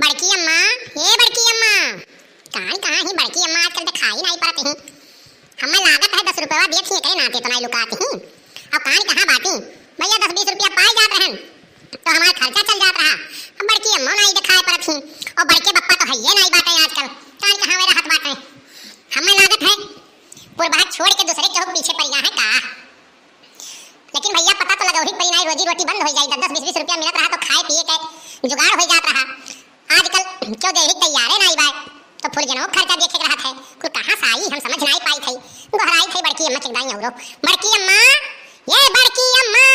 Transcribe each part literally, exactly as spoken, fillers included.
बड़की अम्मा, ए बड़की अम्मा, कान कहाँ ही बड़की अम्मा, आजकल देखाई नाई पड़त ही। हमें लागत है दस रुपया देत ही, एकरे नाते तो नाई लुकात ही। अब कान कहाँ बाटी? भैया, दस बीस रुपया पाए जात रहन, तो हमार खर्चा चल जात रहा। अब बड़की अम्मा नाई देखाई पड़त ही, और बड़के बप्पा तो हइये नाई बाटे आजकल, कान कहाँ वे रहत बाटे। हमें लागत है पुरबाग छोड़ के दूसरे केहू के पीछे पड़ गया है का? लेकिन भैया, पता तो लगौही पड़ी नाई, रोजी रोटी बंद हो जाई। दस दस बीस बीस रुपया मिलत रहा तो खाए पिए के जुगाड़ हो जात रहा। आजकल क्यों देही तैयारे नाई बाय, तो फुल जनऊ खर्चा देखे के रहत है। कुल कहाँ से आई, हम समझ नाई पाई थई। गोहराई थई बड़की अम्मा के दाई औरो। बड़की अम्मा, ये बड़की अम्मा।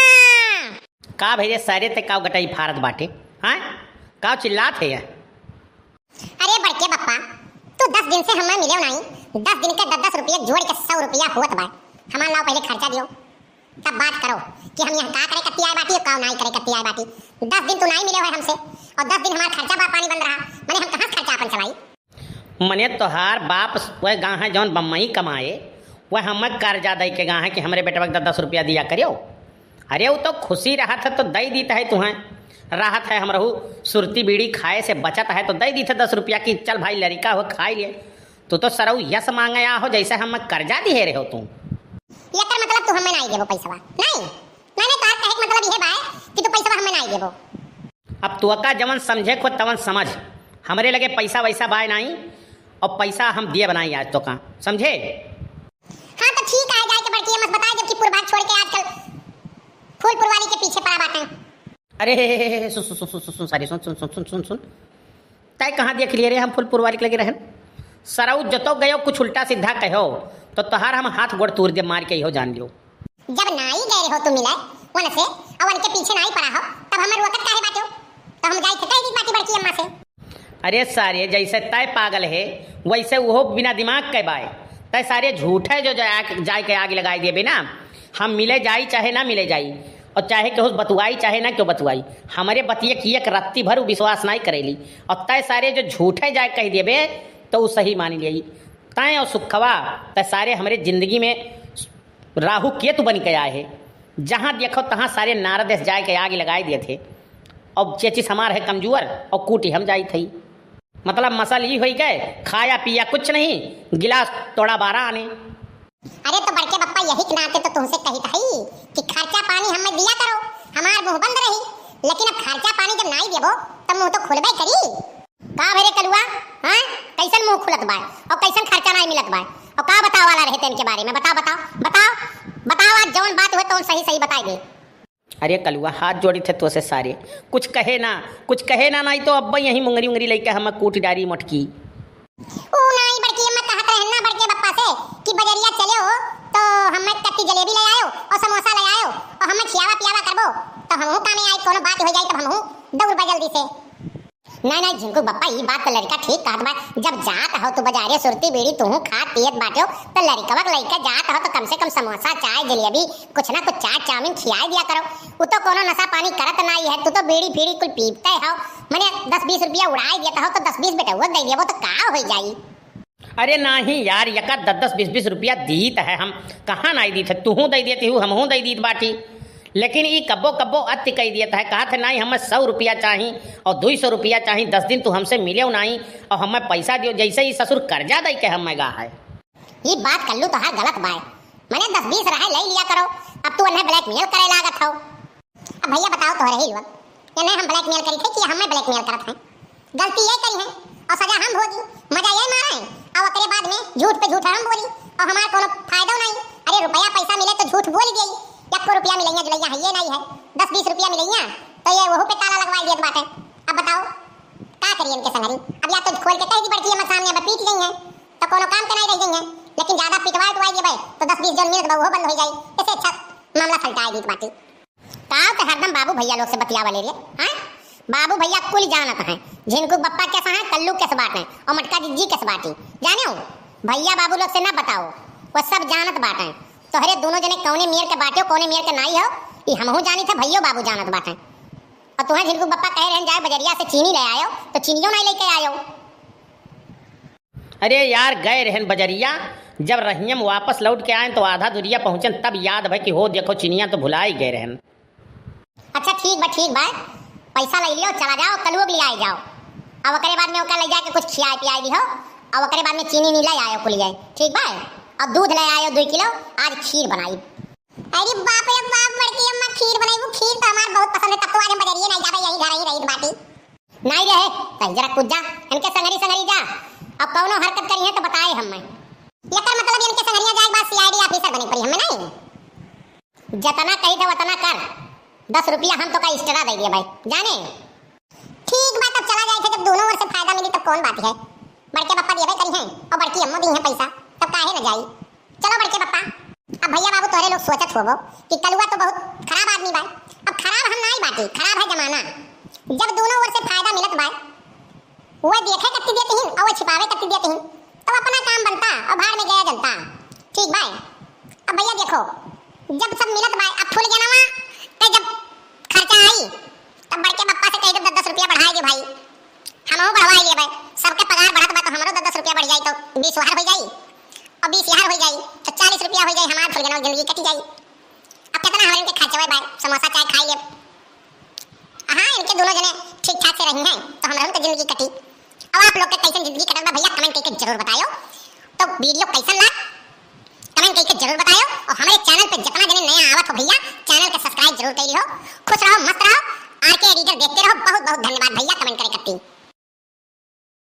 का भई रे सारे, ते का गटई फारत बाटे? हाँ, का चिल्लात है ये? अरे बड़के बप्पा, तू दस दिन से हमें मिले नाई, दस दिन के दस दस रुपये जोड़ के सौ रुपया होत बा। हमार लाओ पहले खर्चा दियो, तब बात करो कि हम यहाँ का करे कत्ती आए बाटी और का नाई करे कत्ती आए बाटी। दस दिन तू नाई मिले है हमसे और दस दिन हमार खर्चा बा पानी बंद रहा, मने हम कहाँ से खर्चा अपन चलाई? मने तोहार बाप वह गा है जौन बम्बई कमाए, वह हमें कर्जा दे के गा है कि हमरे बेटवा के दस दस रुपया दिया करियो। अरे, वो तो खुशी रहत है तो दे दीत है तुहें, रहत है हमरहू सुरती बीड़ी खाए से बचत है तो दे दीत है दस रुपया की, चल भाई लड़िका हो खाई ले। तू तो सरऊ यस मांगे आ हो जैसे हम कर्जा दिहे रहे हो तू। एकर मतलब तू हमें नाई देबो पैसवा? नाई, नाई, नाई, तोहार कहे के मतलब इहे बा कि तू पैसवा हमें नाई देबो। अब तू का जवन समझे को तवन समझ, हमरे लगे पैसा वैसा बाय नाई, और पैसा हम दिए बनाई आज तो का, समझे? हाँ तो ठीक है, जाए के बड़की अम्मा से बताए देब कि पुरबाग छोड़ के आजकल फूल पुरवाली के पीछे पड़ा बाटे। अरे हे, हे, हे, हे, सुन, सुन, सुन, सारे, सुन, सुन, सुन। तय कहाँ देख लिए रे हम फूल पुरवाली के लगे रहन? सरऊ जतो गयो कुछ उल्टा सीधा कहो, तो तोहार हम हाथ गोड़ तूर दे मार के, इहो जान लियो। जब नाई गए रहो तू मिले उनसे, और उनके पीछे नाई पड़ा हो, तब हमें रोकत काहे बाटे हो? तो हम जाई थे कह दी बाटी बड़की अम्मा से। अरे सारे, जैसे तय पागल है, वैसे वो बिना दिमाग के बाय। तय सारे झूठे जो जा-, जाए के आग लगाई देबे ना, हम मिले जाई चाहे ना मिले जाई, और चाहे केहू से बतुआई चाहे ना केहू बतुआई, हमरे बतिये की एक रत्ती भर उ विश्वास नाई करेली। और तय सारे जो झूठे जाए कह देबे, तो उ सही मान लेई। तय और सुखवा, तय सारे हमरे जिंदगी में राहु केतु बन के आए है। जहाँ देखो तहाँ सारे नारद से जाए के आग लगाई देत है। और चेचिस हमार है कमजोर और कूटी हम जाई थई। मतलब मसल ई होई गए, खाया पिया कुछ नहीं, गिलास तोड़ा बारह आने। अरे तो बड़के बप्पा, यही के नाते तो तुमसे कहित हई कि खर्चा पानी हमें दिया करो, हमार मुंह बंद रही। लेकिन अब खर्चा पानी जब नाई देबो, तब मुंह तो खुलबे करी। का भरे कलुआ, हाँ? कैसन मुंह खुलत बाय और कैसन खर्चा नाई मिलत बाय? और का बताओ वाला रहे तेन के बारे में? बताओ, बताओ, बताओ, बताओ, आज जौन बात हुए तौन सही सही बताई दे। अरे कलुआ, हाथ जोड़ी थे तोसे सारे, कुछ कहे ना, कुछ कहे ना, नाई तो अब्बा यहीं मुंगरी उंगरी लइके हमें कूट डारी मोटकी। ऊ नाई बड़की अम्मा कहत रहन ना बड़के बप्पा से कि बजरिया चले हो तो हमें कत्ती जलेबी ले आयो और समोसा ले आयो और हमें खियावा पियावा करबो, तो हमहू कामे आई, कोनो बात हो जाई तब हमहू दौड़बा जल्दी से। नाई, नाई, झिनकू बप्पा, ई बात तो लड़का ठीक कहत बा। जब जात हो तू बजारे सुरती बीड़ी तुहू खात पियत बाट्यो, तो लड़कवा के लइके जात हो तो कम से कम समोसा, चाय, जलेबी, कुछ ना कुछ चाट चाउमीन खियाए दिया करो। उ तो कोनो नशा पानी करत नाई है, तू तो बीड़ी फीड़ी कुल पीबते हो। मने दस बीस रुपया उड़ाए देत हो तो दस बीस बेटउआ के दे देबो तो का हो जाई? अरे नाही यार, यका दस दस बीस बीस रुपया दीत है, हम कहाँ नाई दीत है, तुहू दे देती हूँ, हमहू दे दीत बाटी। लेकिन ई कब्बो कब्बो अति कई दियत है, कहत है, "नाई, हमें सौ रुपया चाही और दुई सौ रुपया चाही, दस दिन तू हमसे मिलेउ नाई और हमें पैसा दियो।" जैसे ई ससुर कर्जा दई के हमें गा है। ई बात कल्लू तोहार गलत बाय, मने दस बीस रहे ले लिया करो, अब तू उन्हें blackmail करे लागत हो। अब भैया बताओ तोहरे ही लोग, इन्हें हम blackmail करी थे कि हमें blackmail करत हैं? गलती ये करी है और सजा हम भोगी, मजा ये मारा है और ओकरे बाद में झूठ पे झूठ हम बोली और हमार कोनो फायदा नहीं। अरे रुपया पैसा मिले तो झूठ बोल गई, एक को रुपया मिलैया जुलैया है ये नहीं है, दस बीस रुपया मिलैया तो ये वहू पे ताला लगवाई दियत बाटे। अब बताओ का करी इनके संगरी? अब या तो खोल के कह दी बड़की अम्मा सामने, अब पीट गई है तो कोनो काम के नहीं रह गई है, लेकिन ज्यादा पिटवाई उटवाई देबे तो दस बीस जन मिलत बा, वो बंद हो जाई। ऐसे अच्छा मामला सलटाए दीत बाटी। का ते हरदम बाबू भैया लोग से बतियावा ले रे, हैं? बाबू भैया कुल जानत हैं, झिनकू बप्पा कैसा है, कल्लू कैसे बाटे, और मटका जिज्जी कैसे बाटी, जाने हो? भैया बाबू लोग से ना बताओ, वो सब जानत बाटे। तोहरे दोनों जने कौने मेर के बाटे हो, कौने मेर के नाई हो, ई हमहू जानी थे, भैयो बाबू जानत बाटे। और तुम्हें झिनकू बप्पा कहे रहन जाए बजरिया से चीनी ले आयो, तो चीनियो नहीं लेके आयो। अरे यार, गए रहन बजरिया, जब रहियम वापस लौट के आए तो आधा दुरिया पहुँचन, तब याद भय कि हो देखो चिनिया तो भुला ही गए रहन। अच्छा ठीक बा, ठीक बा, पैसा ले लियो, चला जाओ, कलुआ के लिए आए जाओ। अब ओकरे बाद में ओका ले जाके कुछ खियाए पियाए दिहो, और ओकरे बाद में चीनी नी ले आयो कुल जाए, ठीक बा? और दूध ले आयो दो किलो, आज खीर बनाई। अरे बाप रे बाप, बड़की अम्मा खीर बनाई, वो खीर तो हमार बहुत पसंद है, तब तो आज हम बजरिए नहीं जाबे, यही घर ही रही बाटी। नहीं रहे, तई जरा कुछ जा, इनके संगरी संगरी जा, अब कौनो हरकत करी है तो बताए हम मैं। एकर मतलब इनके संगरिया जाए के बाद सीआईडी ऑफिसर बने पड़ी हमें, नहीं? जतना कही था उतना कर, दस रुपया हम तो का एक्स्ट्रा दे दिए भाई, जाने। ठीक बा, तब चला जाए थे, जब दोनों ओर से फायदा मिली तब कौन बात है। बड़के पप्पा देवे करी हैं और बड़की अम्मो दी हैं पैसा, तब काहे न जाई। चलो बड़के पप्पा। अब भैया बाबू तोहरे लोग सोचत होबो कि कलुआ तो बहुत खराब आदमी बा। अब खराब हम नाई बाटी, खराब है जमाना। जब दोनों ओर से फायदा मिलत बा, वो देखे कत्ती देती हिन और वो छिपावे कत्ती देती हिन, तब अपना काम बनता और भाड़ में गया जनता। ठीक बा। अब भैया देखो, जब सब मिलत बा, अब फूल गया ना, तो जब खर्चा आई, तब बड़के पप्पा से कह दे, "दस दस रुपया बढ़ाए दे भाई, हमहू बढ़वाई लेबे, सबके पगार बढ़त बा तो हमरो दस दस रुपया बढ़ जाई तो बीस हजार हो जाई, और बीस हजार हो जाई तो चालीस रुपया हो जाई, हमार फुलगनवा जिंदगी कट जाई।" अब कितना हमारे इनके खर्चवे बा, समोसा चाय खाई लेब। हाँ, इनके दोनों जने ठीक ठाक से रही हैं तो हमरा उनके जिंदगी कटी। अब आप लोग के कैसन जिंदगी कटत बा भैया, कमेंट करके जरूर बतायो। तो वीडियो कैसन लाग, कमेंट करके जरूर बतायो। और हमारे चैनल पे जितना जने नया आवत हो भैया, चैनल के सब्सक्राइब जरूर कर लियो। खुश रहो, मस्त रहो, आर के एडिटर देखते रहो। बहुत बहुत धन्यवाद भैया,